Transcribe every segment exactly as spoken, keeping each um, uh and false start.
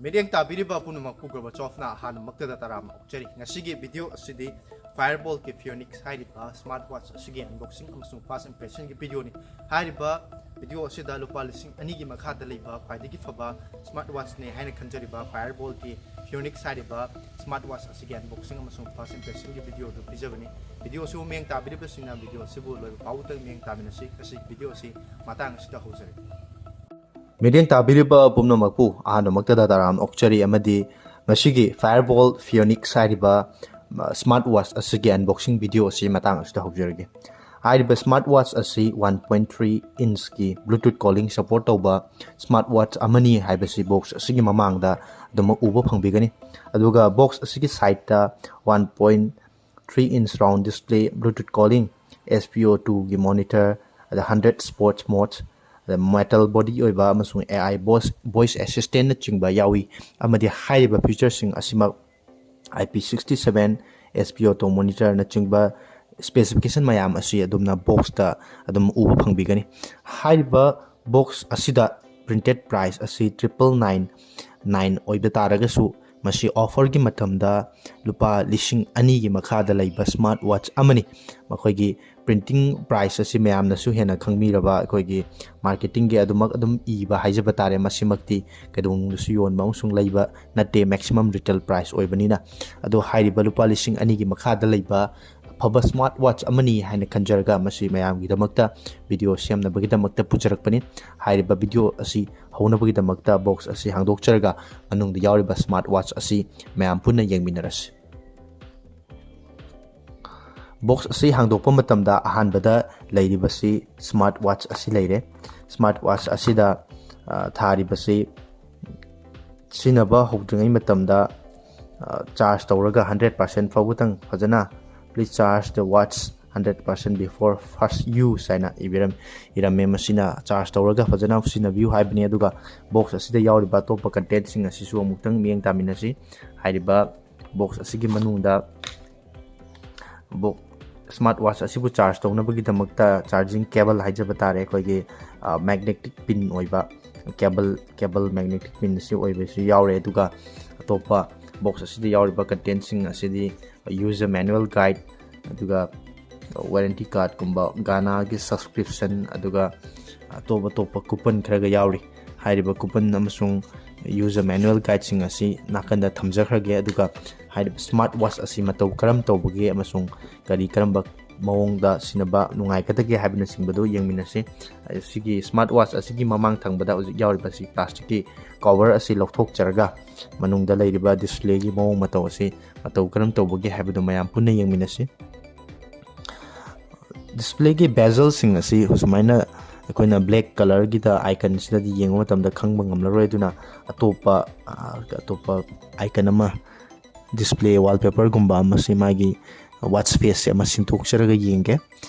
ꯃꯤꯠꯌꯦꯡ ꯇꯥꯕꯤꯔꯤꯕ ꯄꯨꯝꯅꯃꯛꯄꯨ ꯒꯣꯔꯕꯥꯆꯣꯐꯅ ꯑꯍꯥꯟꯕꯃꯛꯇꯗ ꯇꯔꯥꯝꯅ ꯑꯣꯛꯆꯔꯤ꯫ ꯉꯁꯤꯒꯤ ꯚꯤꯗꯤꯑꯣ ꯑꯁꯤꯗꯤ Fireball ꯒꯤ Phoenix ꯍꯥꯏꯔꯤꯕ ꯁ꯭ꯃꯥꯔꯠ ꯋꯥꯠꯆ ꯑꯁꯤꯒꯤ ꯑꯟꯕꯣꯛꯁꯤꯡ ꯑꯃꯁꯨꯡ ꯐꯥꯔꯁ ꯏꯝꯄ꯭ꯔꯦꯁꯟꯒꯤ ꯚꯤꯗꯤꯑꯣꯅꯤ꯫ ꯍꯥꯏꯔꯤꯕ ꯚꯤꯗꯤꯑꯣ ꯑꯁꯤꯗ ꯂꯨꯄꯥ ꯂꯤꯁꯤꯡ ꯑꯅꯤꯒꯤ ꯃꯈꯥꯗ ꯂꯩꯕ ꯈ꯭ꯋꯥꯏꯗꯒꯤ ꯐꯕ ꯁ꯭ꯃꯥꯔꯠ ꯋꯥꯠꯆꯅꯤ ꯍꯥꯏꯅ ꯈꯟꯖꯔꯤꯕ Fireball ꯒꯤ Phoenix ꯍꯥꯏꯔꯤꯕ ꯁ꯭ꯃꯥꯔꯠ ꯋꯥꯠꯆ ꯑꯁꯤꯒꯤ ꯑꯟꯕꯣꯛꯁꯤꯡ ꯑꯃꯁꯨꯡ ꯐꯥꯔꯁ ꯏꯝꯄ꯭ꯔꯦꯁꯟꯒꯤ ꯚꯤꯗꯤꯑꯣ ꯑꯗꯨ ꯄꯤꯖꯕꯅꯤ꯫ ꯚꯤꯗꯤꯑꯣ ꯑꯁꯤꯕꯨ ꯃꯤꯠꯌꯦꯡ ꯇꯥꯕꯤꯔꯤꯕꯁꯤꯡꯅ ꯚꯤꯗꯤꯑꯣ ꯑꯁꯤꯕꯨ ꯂꯣꯏꯕ ꯐꯥꯎꯕꯗ ꯃꯤꯠꯌꯦꯡ ꯇꯥꯃꯤꯟꯅꯁꯤ꯫ ꯉꯁꯤ ꯚꯤꯗꯤꯑꯣ ꯑꯁꯤ ꯃꯇꯥꯡ ꯑꯁꯤꯗ ꯍꯧꯖꯔꯒꯦ꯫ ꯃꯤꯠꯌꯦꯡ ꯇꯥꯕꯤꯔꯤꯕ ꯄꯨꯝꯅꯃꯛꯄꯨ ꯑꯍꯥꯟꯕꯃꯛꯇꯗ ꯇꯔꯥꯝꯅ ꯑꯣꯛꯆꯔꯤ ꯑꯃꯗꯤ ꯉꯁꯤꯒꯤ Fireball Phoenix ꯍꯥꯏꯔꯤꯕ, ꯑ, ꯁ꯭ꯃꯥꯔꯠ ꯋꯥꯠꯆ ꯑꯁꯤꯒꯤ ꯑꯟꯕꯣꯛꯁꯤꯡ ꯚꯤꯗꯤꯑꯣ ꯑꯁꯤ ꯃꯇꯥꯡ ꯑꯁꯤꯗ ꯍꯧꯖꯔꯒꯦ꯫ ꯍꯥꯏꯔꯤꯕ ꯁ꯭ꯃꯥꯔꯠ ꯋꯥꯠꯆ ꯑꯁꯤ one point three inch ꯀꯤ Bluetooth calling support ꯇꯧꯕ ꯁ꯭ꯃꯥꯔꯠ ꯋꯥꯠꯆ ꯑꯃꯅꯤ ꯍꯥꯏꯕꯁꯤ ꯕꯣꯛꯁ ꯑꯁꯤꯒꯤ ꯃꯃꯥꯡꯗ ꯑꯗꯨꯃꯛ ꯎꯕ ꯐꯪꯕꯤꯒꯅꯤ꯫ ꯑꯗꯨꯒ ꯕꯣꯛꯁ ꯑꯁꯤꯒꯤ ꯁꯥꯏꯠꯇ one point three inch round display, Bluetooth calling, S P O two ꯒꯤ monitor, ꯑꯗ hundred sports modes, ꯑꯗ metal body ꯑꯣꯏꯕ ꯑꯃꯁꯨꯡ A I voice, voice assistant ꯅꯆꯤꯡꯕ ꯌꯥꯎꯏ꯫ ꯑꯃꯗꯤ ꯍꯥꯏꯔꯤꯕ featureꯁꯤꯡ ꯑꯁꯤꯃꯛ I P sixty seven, S P O two monitor ꯅꯆꯤꯡꯕ specification ꯃꯌꯥꯝ ꯑꯁꯤ ꯑꯗꯨꯝꯅ ꯕꯣꯛꯁꯇ ꯑꯗꯨꯝ ꯎꯕ ꯐꯪꯕꯤꯒꯅꯤ꯫ ꯍꯥꯏꯔꯤꯕ ꯕꯣꯛꯁ ꯑꯁꯤꯗ printed price ꯑꯁꯤ triple nine nine ꯑꯣꯏꯕ ꯇꯥꯔꯒꯁꯨ, ꯃꯁꯤ offer ꯒꯤ ꯃꯇꯝꯗ ꯂꯨꯄꯥ ꯂꯤꯁꯤꯡ ꯑꯅꯤꯒꯤ ꯃꯈꯥꯗ ꯂꯩꯕ ꯁ꯭ꯃꯥꯔꯠ ꯋꯥꯠꯆ ꯑꯃꯅꯤ꯫ ꯃꯈꯣꯏꯒꯤ printing price ꯑꯁꯤ ꯃꯌꯥꯝꯅꯁꯨ ꯍꯦꯟꯅ ꯈꯪꯕꯤꯔꯕ, ꯑꯩꯈꯣꯏꯒꯤ marketing ꯒꯤ ꯑꯗꯨꯃꯛ ꯑꯗꯨꯝ ꯏꯕ ꯍꯥꯏꯖꯕ ꯇꯥꯔꯦ꯫ ꯃꯁꯤꯃꯛꯇꯤ ꯀꯩꯗꯧꯅꯨꯡꯗꯁꯨ ꯌꯣꯟꯕ ꯑꯃꯁꯨꯡ ꯂꯩꯕ ꯅꯠꯇꯦ, maximum retail price ꯑꯣꯏꯕꯅꯤꯅ꯫ ꯑꯗꯣ ꯍꯥꯏꯔꯤꯕ ꯂꯨꯄꯥ ꯂꯤꯁꯤꯡ ꯑꯅꯤꯒꯤ ꯃꯈꯥꯗ ꯂꯩꯕ ꯑꯐꯕ ꯁ꯭ꯃꯥꯔꯠ ꯋꯥꯠꯆ ꯑꯃꯅꯤ ꯍꯥꯏꯅ ꯈꯟꯖꯔꯒ, ꯃꯁꯤ ꯃꯌꯥꯝꯒꯤꯗꯃꯛꯇ ꯚꯤꯗꯤꯑꯣ ꯁꯦꯝꯅꯕꯒꯤꯗꯃꯛꯇ ꯄꯨꯖꯔꯛꯄꯅꯤ꯫ ꯍꯥꯏꯔꯤꯕ ꯚꯤꯗꯤꯑꯣ ꯑꯁꯤ ꯍꯧꯅꯕꯒꯤꯗꯃꯛꯇ ꯕꯣꯛꯁ ꯑꯁꯤ ꯍꯥꯡꯗꯣꯛꯆꯔꯒ, ꯃꯅꯨꯡꯗ ꯌꯥꯎꯔꯤꯕ ꯁ꯭ꯃꯥꯔꯠ ꯋꯥꯠꯆ ꯑꯁꯤ ꯃꯌꯥꯝ ꯄꯨꯟꯅ ꯌꯦꯡꯃꯤꯟꯅꯔꯁꯤ꯫ ꯕꯣꯛꯁ ꯑꯁꯤ ꯍꯥꯡꯗꯣꯛꯄ ꯃꯇꯝꯗ ꯑꯍꯥꯟꯕꯗ ꯂꯩꯔꯤꯕꯁꯤ ꯁ꯭ꯃꯥꯔꯠ ꯋꯥꯠꯆ ꯑꯁꯤ ꯂꯩꯔꯦ꯫ ꯁ꯭ꯃꯥꯔꯠ ꯋꯥꯠꯆ ꯑꯁꯤꯗ, ꯑ, ꯊꯥꯔꯤꯕꯁꯤ ꯁꯤꯖꯤꯟꯅꯕ ꯍꯧꯗ꯭ꯔꯤꯉꯩ ꯃꯇꯝꯗ, ꯑ, ꯆꯥꯔꯖ ꯇꯧꯔꯒ hundred percent ꯐꯥꯎꯕꯇꯪ ꯐꯖꯅ, "Please charge the watch hundred percent before first use" ꯍꯥꯏꯅ ꯏꯕꯤꯔꯝ-, ꯏꯔꯝꯃꯦ꯫ ꯃꯁꯤꯅ ꯆꯥꯔꯖ ꯇꯧꯔꯒ ꯐꯖꯅ ꯁꯤꯖꯤꯟꯅꯕꯤꯌꯨ ꯍꯥꯏꯕꯅꯤ꯫ ꯑꯗꯨꯒ ꯕꯣꯛꯁ ꯑꯁꯤꯗ ꯌꯥꯎꯔꯤꯕ ꯑꯇꯣꯞꯄ contentꯁꯤꯡ ꯑꯁꯤꯁꯨ ꯑꯃꯨꯛꯇꯪ ꯃꯤꯠꯌꯦꯡ ꯇꯥꯃꯤꯟꯅꯁꯤ꯫ ꯍꯥꯏꯔꯤꯕ ꯕꯣꯛꯁ ꯑꯁꯤꯒꯤ ꯃꯅꯨꯡꯗ ꯕꯣꯛ-, ꯁ꯭ꯃꯥꯔꯠ ꯋꯥꯠꯆ ꯑꯁꯤꯕꯨ ꯆꯥꯔꯖ ꯇꯧꯅꯕꯒꯤꯗꯃꯛꯇ charging cable ꯍꯥꯏꯖꯕ ꯇꯥꯔꯦ, ꯑꯩꯈꯣꯏꯒꯤ, ꯑ, magnetic pin ꯑꯣꯏꯕ cable cable magnetic pin ꯑꯁꯤ ꯑꯣꯏꯕꯁꯨ ꯌꯥꯎꯔꯦ꯫ ꯑꯗꯨꯒ ꯑꯇꯣꯞꯄ box ꯑꯁꯤꯗ ꯌꯥꯎꯔꯤꯕ contentꯁꯤꯡ ꯑꯁꯤꯗꯤ user manual guide, ꯑꯗꯨꯒ warranty cardꯀꯨꯝꯕ, Gaanaꯒꯤ subscription, ꯑꯗꯨꯒ ꯑꯇꯣꯞ ꯑꯇꯣꯞꯄ coupon ꯈꯔꯒ ꯌꯥꯎꯔꯤ꯫ ꯍꯥꯏꯔꯤꯕ coupon ꯑꯃꯁꯨꯡ user manual guideꯁꯤꯡ ꯑꯁꯤ ꯅꯥꯀꯟꯗ ꯊꯝꯖꯈ꯭ꯔꯒꯦ꯫ ꯑꯗꯨꯒ ꯍꯥꯏꯔꯤꯕ smart watch ꯑꯁꯤ ꯃꯇꯧ ꯀꯔꯝ ꯇꯧꯕꯒꯦ ꯑꯃꯁꯨꯡ ꯀꯔꯤ ꯀꯔꯝꯕ ꯃꯑꯣꯡꯗ ꯁꯤꯖꯤꯟꯅꯕ ꯅꯨꯡꯉꯥꯏꯒꯗꯒꯦ ꯍꯥꯏꯕꯅꯆꯤꯡꯕꯗꯨ ꯌꯦꯡꯃꯤꯟꯅꯁꯤ꯫ ꯁꯤꯒꯤ smart watch ꯑꯁꯤꯒꯤ ꯃꯃꯥꯡ ꯊꯪꯕꯗ ꯍꯧꯖꯤꯛ ꯌꯥꯎꯔꯤꯕ ꯑꯁꯤ plasticꯀꯤ cover ꯑꯁꯤ ꯂꯧꯊꯣꯛꯆꯔꯒ, ꯃꯅꯨꯡꯗ ꯂꯩꯔꯤꯕ displayꯒꯤ ꯃꯑꯣꯡ ꯃꯇꯧ ꯑꯁꯤ ꯃꯇꯧ ꯀꯔꯝ ꯇꯧꯕꯒꯦ ꯍꯥꯏꯕꯗꯨ ꯃꯌꯥꯝ ꯄꯨꯟꯅ ꯌꯦꯡꯃꯤꯟꯅꯁꯤ꯫ Displayꯒꯤ bezelꯁꯤꯡ ꯑꯁꯤ ꯁꯨꯃꯥꯏꯅ ꯑꯩꯈꯣꯏꯅ black colourꯒꯤꯗ iconꯁꯤꯗꯗꯤ ꯌꯦꯡꯕ ꯃꯇꯝꯗ ꯈꯪꯕ ꯉꯝꯂꯔꯣꯏ꯫ ꯑꯗꯨꯅ ꯑꯇꯣꯞꯄ, ꯑ, ꯑꯇꯣꯞꯄ icon ꯑꯃ, display wallpaperꯒꯨꯝꯕ ꯑꯃꯁꯤ, ꯃꯥꯒꯤ watch faceꯁꯦ ꯑꯃ ꯁꯤꯟꯗꯣꯛꯆꯔꯒ ꯌꯦꯡꯒꯦ꯫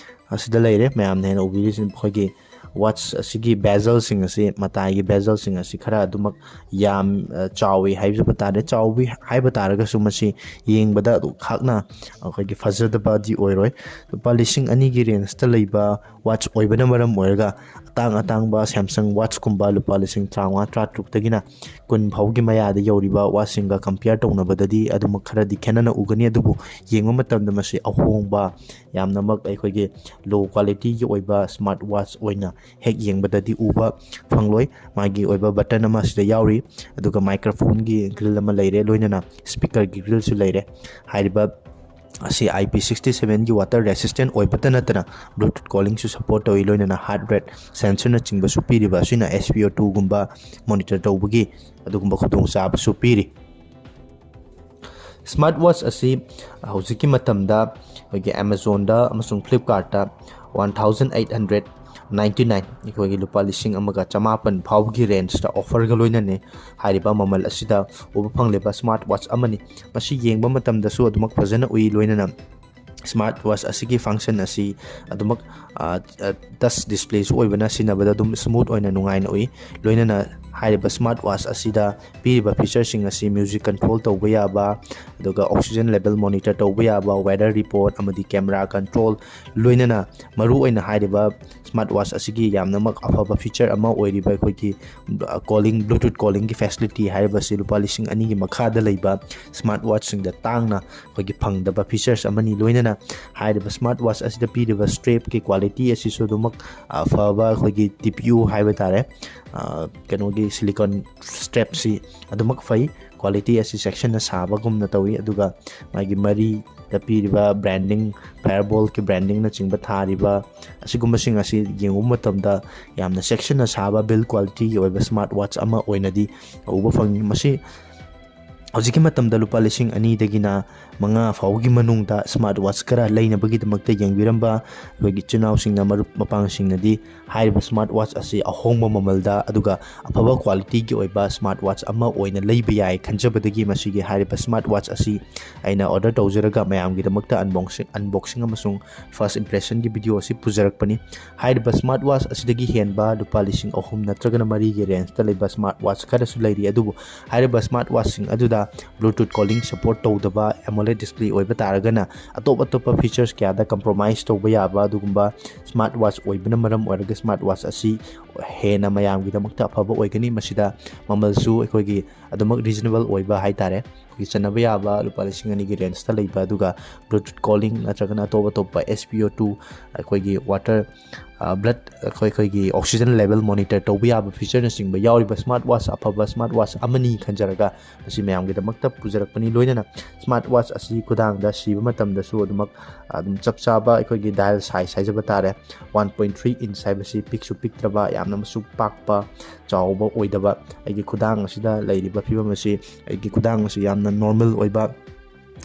ꯑꯁꯤꯗ ꯂꯩꯔꯦ, ꯃꯌꯥꯝꯅ ꯍꯦꯟꯅ ꯎꯕꯤꯔꯤꯁꯤ ꯑꯩꯈꯣꯏꯒꯤ watch ꯑꯁꯤꯒꯤ bezelꯁꯤꯡ ꯑꯁꯤ, ꯃꯇꯥꯏꯒꯤ bezelꯁꯤꯡ ꯑꯁꯤ ꯈꯔ ꯑꯗꯨꯃꯛ ꯌꯥꯝ, ꯑ, ꯆꯥꯎꯏ ꯍꯥꯏꯖꯕ ꯇꯥꯔꯦ꯫ ꯆꯥꯎꯏ ꯍꯥꯏꯕ ꯇꯥꯔꯒꯁꯨ ꯃꯁꯤ ꯌꯦꯡꯕꯗ ꯑꯗꯨ ꯈꯥꯛꯅ ꯑꯩꯈꯣꯏꯒꯤ ꯐꯖꯗꯕꯗꯤ ꯑꯣꯏꯔꯣꯏ꯫ ꯂꯨꯄꯥ ꯂꯤꯁꯤꯡ ꯑꯅꯤꯒꯤ rangeꯇ ꯂꯩꯕ watch ꯑꯣꯏꯕꯅ ꯃꯔꯝ ꯑꯣꯏꯔꯒ, ꯑꯇꯥꯡ ꯑꯇꯥꯡꯕ Samsung watchꯀꯨꯝꯕ ꯂꯨꯄꯥ ꯂꯤꯁꯤꯡ ꯇꯔꯥꯃꯉꯥ, ꯇꯔꯥꯇꯔꯨꯛꯇꯒꯤꯅ ꯀꯨꯟ ꯐꯥꯎꯒꯤ ꯃꯌꯥꯗ ꯌꯧꯔꯤꯕ watchꯁꯤꯡꯒ compare ꯇꯧꯅꯕꯗꯗꯤ ꯑꯗꯨꯃꯛ ꯈꯔꯗꯤ ꯈꯦꯠꯅꯅ ꯎꯒꯅꯤ꯫ ꯑꯗꯨꯕꯨ ꯌꯦꯡꯕ ꯃꯇꯝꯗ ꯃꯁꯤ ꯑꯍꯣꯡꯕ, ꯌꯥꯝꯅꯃꯛ ꯑꯩꯈꯣꯏꯒꯤ low qualityꯒꯤ ꯑꯣꯏꯕ smart watch ꯑꯣꯏꯅ ꯍꯦꯛ ꯌꯦꯡꯕꯗꯗꯤ ꯎꯕ ꯐꯪꯂꯣꯏ꯫ ꯃꯥꯒꯤ ꯑꯣꯏꯕ button ꯑꯃ ꯁꯤꯗ ꯌꯥꯎꯔꯤ, ꯑꯗꯨꯒ microphoneꯒꯤ grill ꯑꯃ ꯂꯩꯔꯦ, ꯂꯣꯏꯅꯅ speakerꯒꯤ grillꯁꯨ ꯂꯩꯔꯦ꯫ ꯍꯥꯏꯔꯤꯕ ꯑꯁꯤ IP sixty sevenꯒꯤ water resistant ꯑꯣꯏꯕꯇ ꯅꯠꯇꯅ Bluetooth callingꯁꯨ support ꯇꯧꯏ, ꯂꯣꯏꯅꯅ heart rate sensorꯅꯆꯤꯡꯕꯁꯨ ꯄꯤꯔꯤꯕ ꯑꯁꯤꯅ S P O twoꯒꯨꯝꯕ monitor ꯇꯧꯕꯒꯤ ꯑꯗꯨꯒꯨꯝꯕ ꯈꯨꯗꯣꯡꯆꯥꯕꯁꯨ ꯄꯤꯔꯤ꯫ Smart watch ꯑꯁꯤ ꯍꯧꯖꯤꯛꯀꯤ ꯃꯇꯝꯗ ꯑꯩꯈꯣꯏꯒꯤ Amazonꯗ ꯑꯃꯁꯨꯡ Flipkartꯇ one thousand eight hundred ninety nine, ꯑꯩꯈꯣꯏꯒꯤ ꯂꯨꯄꯥ ꯂꯤꯁꯤꯡ ꯑꯃꯒ ꯆꯃꯥꯄꯟ ꯐꯥꯎꯕꯒꯤ rangeꯇ offerꯒ ꯂꯣꯏꯅꯅ ꯍꯥꯏꯔꯤꯕ ꯃꯃꯜ ꯑꯁꯤꯗ ꯎꯕ ꯐꯪꯂꯤꯕ smart watch ꯑꯃꯅꯤ꯫ ꯃꯁꯤ ꯌꯦꯡꯕ ꯃꯇꯝꯗꯁꯨ ꯑꯗꯨꯃꯛ ꯐꯖꯅ ꯎꯏ, ꯂꯣꯏꯅꯅ ꯁ꯭ꯃꯥꯔꯠ ꯋꯥꯆ ꯑꯁꯤꯒꯤ ꯐꯪꯁꯟ ꯑꯁꯤ ꯑꯗꯨꯃꯛ ꯇꯆ ꯗꯤꯁꯄ꯭ꯂꯦꯁꯨ ꯑꯣꯏꯕꯅ ꯁꯤꯖꯤꯟꯅꯕꯗ ꯑꯗꯨꯝ ꯁ꯭ꯃꯨꯠ ꯑꯣꯏꯅ ꯅꯨꯡꯉꯥꯏꯅ ꯎꯏ꯫ ꯂꯣꯏꯅꯅ ꯍꯥꯏꯔꯤꯕ ꯁ꯭ꯃꯥꯔꯠ ꯋꯥꯆ ꯑꯁꯤꯗ ꯄꯤꯔꯤꯕ ꯐꯤꯆꯔꯁꯤꯡ ꯑꯁꯤ ꯃ꯭ꯌꯨꯖꯤꯛ ꯀꯟꯇ꯭ꯔꯣꯜ ꯇꯧꯕ ꯌꯥꯕ, ꯑꯗꯨꯒ ꯑꯣꯛꯁꯤꯖꯟ ꯂꯦꯚꯦꯜ ꯃꯣꯅꯤꯇꯔ ꯇꯧꯕ ꯌꯥꯕ, ꯋꯦꯗꯔ ꯔꯤꯄꯣꯔꯠ ꯑꯃꯗꯤ ꯀꯦꯃꯦꯔꯥ ꯀꯟꯇ꯭ꯔꯣꯜ, ꯂꯣꯏꯅꯅ ꯃꯔꯨꯑꯣꯏꯅ ꯍꯥꯏꯔꯤꯕ ꯁ꯭ꯃꯥꯔꯠ ꯋꯥꯆ ꯑꯁꯤꯒꯤ ꯌꯥꯝꯅꯃꯛ ꯑꯐꯕ ꯐꯤꯆꯔ ꯑꯃ ꯑꯣꯏꯔꯤꯕ ꯑꯩꯈꯣꯏꯒꯤ ꯀꯣꯂꯤꯡ, ꯕ꯭ꯂꯨꯇꯨꯠ ꯀꯣꯂꯤꯡꯒꯤ ꯐꯦꯁꯤꯂꯤꯇꯤ ꯍꯥꯏꯔꯤꯕꯁꯤ ꯂꯨꯄꯥ ꯂꯤꯁꯤꯡ ꯑꯅꯤꯒꯤ ꯃꯈꯥꯗ ꯂꯩꯕ ꯁ꯭ꯃꯥꯔꯠ ꯋꯥꯆꯁꯤꯡꯗ ꯇꯥꯡꯅ ꯑꯩꯈꯣꯏꯒꯤ ꯐꯪꯗꯕ ꯐꯤꯆꯔꯁ ꯑꯃꯅꯤ꯫ ꯂꯣꯏꯅꯅ ꯍꯥꯏꯔꯤꯕ ꯁ꯭ꯃꯥꯔꯠ ꯋꯥꯆ ꯑꯁꯤꯗ ꯄꯤꯔꯤꯕ ꯁ꯭ꯇ꯭ꯔꯦꯞꯀꯤ ꯀ꯭ꯋꯥꯂꯤꯇꯤ ꯑꯁꯤꯁꯨ ꯑꯗꯨꯃꯛ ꯑꯐꯕ ꯑꯩꯈꯣꯏꯒꯤ ꯇꯤ ꯄꯤ ꯌꯨ ꯍꯥꯏꯕ ꯇꯥꯔꯦ, ꯑ, ꯀꯩꯅꯣꯒꯤ ꯁꯤꯂꯤꯀꯣꯟ ꯁ꯭ꯇ꯭ꯔꯦꯞꯁꯤ ꯑꯗꯨꯃꯛ ꯐꯩ꯫ ꯀ꯭ꯋꯥꯂꯤꯇꯤ ꯑꯁꯤ ꯆꯦꯛꯁꯤꯟꯅ ꯁꯥꯕꯒꯨꯝꯅ ꯇꯧꯏ꯫ ꯑꯗꯨꯒ ꯃꯥꯒꯤ ꯃꯔꯤꯗ ꯄꯤꯔꯤꯕ ꯕ꯭ꯔꯥꯟꯗꯤꯡ, ꯐꯥꯌꯔꯕꯣꯜꯒꯤ ꯕ꯭ꯔꯥꯟꯗꯤꯡꯅꯆꯤꯡꯕ ꯊꯥꯔꯤꯕ ꯑꯁꯤꯒꯨꯝꯕꯁꯤꯡ ꯑꯁꯤ ꯌꯦꯡꯉꯨꯕ ꯃꯇꯝꯗ ꯌꯥꯝꯅ ꯆꯦꯛꯁꯤꯟꯅ ꯁꯥꯕ, ꯕꯤꯜ ꯀ꯭ꯋꯥꯂꯤꯇꯤꯒꯤ ꯑꯣꯏꯕ ꯁ꯭ꯃꯥꯔꯠ ꯋꯥꯆ ꯑꯃ ꯑꯣꯏꯅꯗꯤ ꯎꯕ ꯐꯪꯉꯤ꯫ ꯃꯁꯤ ꯍꯧꯖꯤꯛꯀꯤ ꯃꯇꯝꯗ ꯂꯨꯄꯥ ꯂꯤꯁꯤꯡ ꯑꯅꯤꯗꯒꯤꯅ ꯃꯉꯥ ꯐꯥꯎꯒꯤ ꯃꯅꯨꯡꯗ ꯁ꯭ꯃꯥꯔꯠ ꯋꯥꯆ ꯈꯔ ꯂꯩꯅꯕꯒꯤꯗꯃꯛꯇ ꯌꯦꯡꯕꯤꯔꯝꯕ ꯑꯩꯈꯣꯏꯒꯤ ꯏꯆꯤꯟ ꯏꯅꯥꯎꯁꯤꯡꯅ, ꯃꯔꯨꯞ ꯃꯄꯥꯡꯁꯤꯡꯅꯗꯤ ꯍꯥꯏꯔꯤꯕ ꯁ꯭ꯃꯥꯔꯠ ꯋꯥꯆ ꯑꯁꯤ ꯑꯍꯣꯡꯕ ꯃꯃꯜꯗ ꯑꯗꯨꯒ ꯑꯐꯕ ꯀ꯭ꯋꯥꯂꯤꯇꯤꯒꯤ ꯑꯣꯏꯕ ꯁ꯭ꯃꯥꯔꯠ ꯋꯥꯆ ꯑꯃ ꯑꯣꯏꯅ ꯂꯩꯕ ꯌꯥꯏ ꯈꯟꯖꯕꯗꯒꯤ ꯃꯁꯤꯒꯤ ꯍꯥꯏꯔꯤꯕ ꯁ꯭ꯃꯥꯔꯠ ꯋꯥꯆ ꯑꯁꯤ ꯑꯩꯅ ꯑꯣꯔꯗꯔ ꯇꯧꯖꯔꯒ ꯃꯌꯥꯝꯒꯤꯗꯃꯛꯇ ꯑꯟꯕꯣꯛꯁꯤꯡ, ꯑꯟꯕꯣꯛꯁꯤꯡ ꯑꯃꯁꯨꯡ ꯐꯥꯔꯁ ꯏꯝꯄ꯭ꯔꯦꯁꯟꯒꯤ ꯚꯤꯗꯤꯑꯣ ꯑꯁꯤ ꯄꯨꯖꯔꯛꯄꯅꯤ꯫ ꯍꯥꯏꯔꯤꯕ ꯁ꯭ꯃꯥꯔꯠ ꯋꯥꯆ ꯑꯁꯤꯗꯒꯤ ꯍꯦꯟꯕ ꯂꯨꯄꯥ ꯂꯤꯁꯤꯡ ꯑꯍꯨꯝ ꯅꯠꯇ꯭ꯔꯒꯅ ꯃꯔꯤꯒꯤ ꯔꯦꯟꯖꯇ ꯂꯩꯕ ꯁ꯭ꯃꯥꯔꯠ ꯋꯥꯆ ꯈꯔꯁꯨ ꯂꯩꯔꯤ, ꯑꯗꯨꯕꯨ ꯍꯥꯏꯔꯤꯕ ꯁ꯭ꯃꯥꯔꯠ ꯋꯥꯆꯁꯤꯡ ꯑꯗꯨꯗ ꯕ꯭ꯂꯨꯇꯨꯠ ꯀꯣꯂꯤꯡ ꯁꯄꯣꯔꯠ ꯇꯧꯗꯕ ꯑꯦꯃꯣꯂꯦꯗ ꯗꯤꯁꯄ꯭ꯂꯦ ꯑꯣꯏꯕ ꯇꯥꯔꯒꯅ ꯑꯇꯣꯞ ꯑꯇꯣꯞꯄ ꯐꯤꯆꯔꯁ ꯀꯌꯥꯗ ꯀꯝꯄ꯭ꯔꯣꯃꯥꯏꯁ ꯇꯧꯕ ꯌꯥꯕ ꯑꯗꯨꯒꯨꯝꯕ ꯁ꯭ꯃꯥꯔꯠ ꯋꯥꯆ ꯑꯣꯏꯕꯅ ꯃꯔꯝ ꯑꯣꯏꯔꯒ ꯁ꯭ꯃꯥꯔꯠ ꯋꯥꯆ ꯑꯁꯤ ꯍꯦꯟꯅ ꯃꯌꯥꯝꯒꯤꯗꯃꯛꯇ ꯑꯐꯕ ꯑꯣꯏꯒꯅꯤ꯫ ꯃꯁꯤꯗ ꯃꯃꯜꯁꯨ ꯑꯩꯈꯣꯏꯒꯤ ꯑꯗꯨꯃꯛ ꯔꯤꯖꯅꯦꯕꯜ ꯑꯣꯏꯕ ꯍꯥꯏꯇꯥꯔꯦ꯫ ꯑꯩꯈꯣꯏꯒꯤ ꯆꯟꯅꯕ ꯌꯥꯕ ꯂꯨꯄꯥ ꯂꯤꯁꯤꯡ ꯑꯅꯤꯒꯤ ꯔꯦꯟꯖꯇ ꯂꯩꯕ, ꯑꯗꯨꯒ ꯕ꯭ꯂꯨꯇꯨꯠ ꯀꯣꯂꯤꯡ ꯅꯠꯇ꯭ꯔꯒꯅ ꯑꯇꯣꯞ ꯑꯇꯣꯞꯄ ꯑꯦꯁ ꯄꯤ ꯑꯣ ꯇꯨ, ꯑꯩꯈꯣꯏꯒꯤ ꯋꯥꯇꯔ, ꯕ꯭ꯂꯗ, ꯑꯩꯈꯣꯏ, ꯑꯩꯈꯣꯏꯒꯤ ꯑꯣꯛꯁꯤꯖꯟ ꯂꯦꯚꯦꯜ ꯃꯣꯅꯤꯇꯔ ꯇꯧꯕ ꯌꯥꯕ ꯐꯤꯆꯔꯅꯆꯤꯡꯕ ꯌꯥꯎꯔꯤꯕ ꯁ꯭ꯃꯥꯔꯠ ꯋꯥꯆ, ꯑꯐꯕ ꯁ꯭ꯃꯥꯔꯠ ꯋꯥꯆ ꯑꯃꯅꯤ ꯈꯟꯖꯔꯒ ꯃꯁꯤ ꯃꯌꯥꯝꯒꯤꯗꯃꯛꯇ ꯄꯨꯖꯔꯛꯄꯅꯤ꯫ ꯂꯣꯏꯅꯅ ꯁ꯭ꯃꯥꯔꯠ ꯋꯥꯆ ꯑꯁꯤ ꯈꯨꯗꯥꯡꯗ ꯁꯤꯕ ꯃꯇꯝꯗꯁꯨ ꯑꯗꯨꯃꯛ ꯑꯗꯨꯝ ꯆꯞ ꯆꯥꯕ ꯑꯩꯈꯣꯏꯒꯤ ꯗꯥꯏꯜ ꯁꯥꯏꯖ ꯍꯥꯏꯖꯕ ꯇꯥꯔꯦ, ꯋꯥꯟ ꯄꯣꯏꯟ ꯊ꯭ꯔꯤ ꯏꯟꯆ ꯍꯥꯏꯕꯁꯤ ꯄꯤꯛꯁꯨ ꯄꯤꯛꯇ꯭ꯔꯕ, ꯌꯥꯝꯅ ꯃꯁꯨ ꯄꯥꯛꯄ, ꯆꯥꯎꯕ ꯑꯣꯏꯗꯕ꯫ ꯑꯩꯒꯤ ꯈꯨꯗꯥꯡ ꯑꯁꯤꯗ ꯂꯩꯔꯤꯕ ꯐꯤꯕꯝ ꯑꯁꯤ, ꯑꯩꯒꯤ ꯈꯨꯗꯥꯡ ꯑꯁꯤ ꯌꯥꯝꯅ ꯅꯣꯔꯃꯦꯜ ꯑꯣꯏꯕ,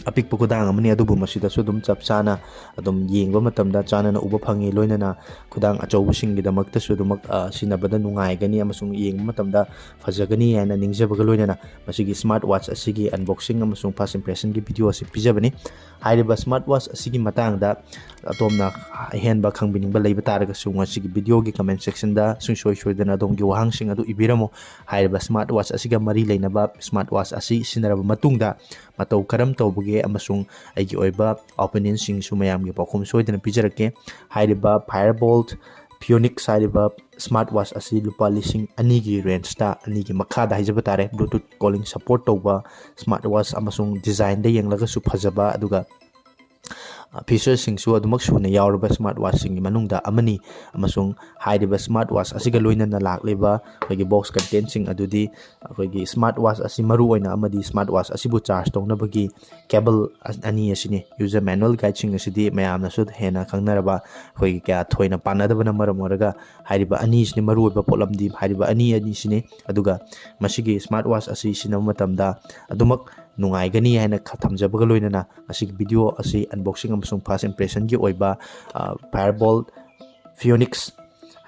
ꯑꯄꯤꯛꯄ ꯈꯨꯗꯥꯡ ꯑꯃꯅꯤ, ꯑꯗꯨꯕꯨ ꯃꯁꯤꯗꯁꯨ ꯑꯗꯨꯝ ꯆꯞ ꯆꯥꯅ ꯑꯗꯨꯝ ꯌꯦꯡꯕ ꯃꯇꯝꯗ ꯆꯥꯟꯅꯅ ꯎꯕ ꯐꯪꯉꯤ꯫ ꯂꯣꯏꯅꯅ ꯈꯨꯗꯥꯡ ꯑꯆꯧꯕꯁꯤꯡꯒꯤꯗꯃꯛꯇꯁꯨ ꯑꯗꯨꯃꯛ, ꯑ, ꯁꯤꯖꯤꯟꯅꯕꯗ ꯅꯨꯡꯉꯥꯏꯒꯅꯤ ꯑꯃꯁꯨꯡ ꯌꯦꯡꯕ ꯃꯇꯝꯗ ꯐꯖꯒꯅꯤ ꯍꯥꯏꯅ ꯅꯤꯡꯖꯕꯒ ꯂꯣꯏꯅꯅ ꯃꯁꯤꯒꯤ smart watch ꯑꯁꯤꯒꯤ unboxing ꯑꯃꯁꯨꯡ first impressionꯒꯤ video ꯑꯁꯤ ꯄꯤꯖꯕꯅꯤ꯫ ꯍꯥꯏꯔꯤꯕ smart watch ꯑꯁꯤꯒꯤ ꯃꯇꯥꯡꯗ ꯑꯗꯣꯝꯅ ꯑꯍꯦꯟꯕ ꯈꯪꯕꯤꯅꯤꯡꯕ ꯂꯩꯕ ꯇꯥꯔꯒꯁꯨ ꯃꯁꯤꯒꯤ videoꯒꯤ comment sectionꯗ ꯁꯨꯡꯁꯣꯏ ꯁꯣꯏꯗꯅ ꯑꯗꯣꯝꯒꯤ ꯋꯥꯍꯪꯁꯤꯡ ꯑꯗꯨ ꯏꯕꯤꯔꯝꯃꯨ꯫ ꯍꯥꯏꯔꯤꯕ smart watch ꯑꯁꯤꯒ ꯃꯔꯤ ꯂꯩꯅꯕ smart watch ꯑꯁꯤ ꯁꯤꯖꯤꯟꯅꯔꯕ ꯃꯇꯨꯡꯗ ꯃꯇꯧ ꯀꯔꯝ ꯇꯧꯕꯒꯦ ꯑꯃꯁꯨꯡ ꯑꯩꯒꯤ ꯑꯣꯏꯕ opinionꯁꯤꯡꯁꯨ ꯃꯌꯥꯝꯒꯤ ꯄꯥꯎꯈꯨꯝ ꯁꯣꯏꯗꯅ ꯄꯤꯖꯔꯛꯀꯦ꯫ ꯍꯥꯏꯔꯤꯕ Firebolt Phoenix ꯍꯥꯏꯔꯤꯕ smart watch ꯑꯁꯤ ꯂꯨꯄꯥ ꯂꯤꯁꯤꯡ ꯑꯅꯤꯒꯤ rangeꯇ, ꯑꯅꯤꯒꯤ ꯃꯈꯥꯗ ꯍꯥꯏꯖꯕ ꯇꯥꯔꯦ, Bluetooth calling support ꯇꯧꯕ smart watch ꯑꯃꯁꯨꯡ designꯗ ꯌꯦꯡꯂꯒꯁꯨ ꯐꯖꯕ, ꯑꯗꯨꯒ featuresꯁꯤꯡꯁꯨ ꯑꯗꯨꯃꯛ ꯁꯨꯅ ꯌꯥꯎꯔꯕ smart watchꯁꯤꯡꯒꯤ ꯃꯅꯨꯡꯗ ꯑꯃꯅꯤ꯫ ꯑꯃꯁꯨꯡ ꯍꯥꯏꯔꯤꯕ smart watch ꯑꯁꯤꯒ ꯂꯣꯏꯅꯅ ꯂꯥꯛꯂꯤꯕ ꯑꯩꯈꯣꯏꯒꯤ box contentꯁꯤꯡ ꯑꯗꯨꯗꯤ ꯑꯩꯈꯣꯏꯒꯤ smart watch ꯑꯁꯤ ꯃꯔꯨ ꯑꯣꯏꯅ ꯑꯃꯗꯤ smart watch ꯑꯁꯤꯕꯨ charge ꯇꯧꯅꯕꯒꯤ cable ꯑꯅꯤ ꯑꯁꯤꯅꯤ꯫ User manual guideꯁꯤꯡ ꯑꯁꯤꯗꯤ ꯃꯌꯥꯝꯅꯁꯨ ꯍꯦꯟꯅ ꯈꯪꯅꯔꯕ, ꯑꯩꯈꯣꯏꯒꯤ ꯀꯌꯥ ꯊꯣꯏꯅ ꯄꯥꯟꯅꯗꯕꯅ ꯃꯔꯝ ꯑꯣꯏꯔꯒ ꯍꯥꯏꯔꯤꯕ ꯑꯅꯤꯁꯤꯅꯤ ꯃꯔꯨꯑꯣꯏꯕ ꯄꯣꯠꯂꯝꯗꯤ ꯍꯥꯏꯔꯤꯕ ꯑꯅꯤ ꯑꯅꯤꯁꯤꯅꯤ꯫ ꯑꯗꯨꯒ ꯃꯁꯤꯒꯤ smart watch ꯑꯁꯤ ꯁꯤꯖꯤꯟꯅꯕ ꯃꯇꯝꯗ ꯑꯗꯨꯃꯛ ꯅꯨꯡꯉꯥꯏꯒꯅꯤ ꯍꯥꯏꯅ ꯈ-, ꯊꯝꯖꯕꯒ ꯂꯣꯏꯅꯅ ꯃꯁꯤꯒꯤ video ꯑꯁꯤ unboxing ꯑꯃꯁꯨꯡ first impressionꯒꯤ ꯑꯣꯏꯕ, ꯑ, Firebolt Phoenix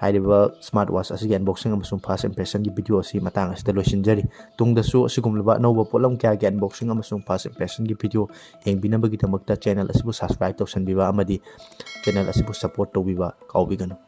ꯍꯥꯏꯔꯤꯕ smart watch ꯑꯁꯤꯒꯤ unboxing ꯑꯃꯁꯨꯡ first impressionꯒꯤ video ꯑꯁꯤ ꯃꯇꯥꯡ ꯑꯁꯤꯗ ꯂꯣꯏꯁꯤꯟꯖꯔꯤ꯫ ꯇꯨꯡꯗꯁꯨ ꯑꯁꯤꯒꯨꯝꯂꯕ ꯑꯅꯧꯕ ꯄꯣꯠꯂꯝ ꯀꯌꯥꯒꯤ unboxing ꯑꯃꯁꯨꯡ first impressionꯒꯤ video ꯌꯦꯡꯕꯤꯅꯕꯒꯤꯗꯃꯛꯇ channel ꯑꯁꯤꯕꯨ subscribe ꯇꯧꯁꯟꯕꯤꯕ ꯑꯃꯗꯤ channel ꯑꯁꯤꯕꯨ support ꯇꯧꯕꯤꯕ ꯀꯥꯎꯕꯤꯒꯅꯨ꯫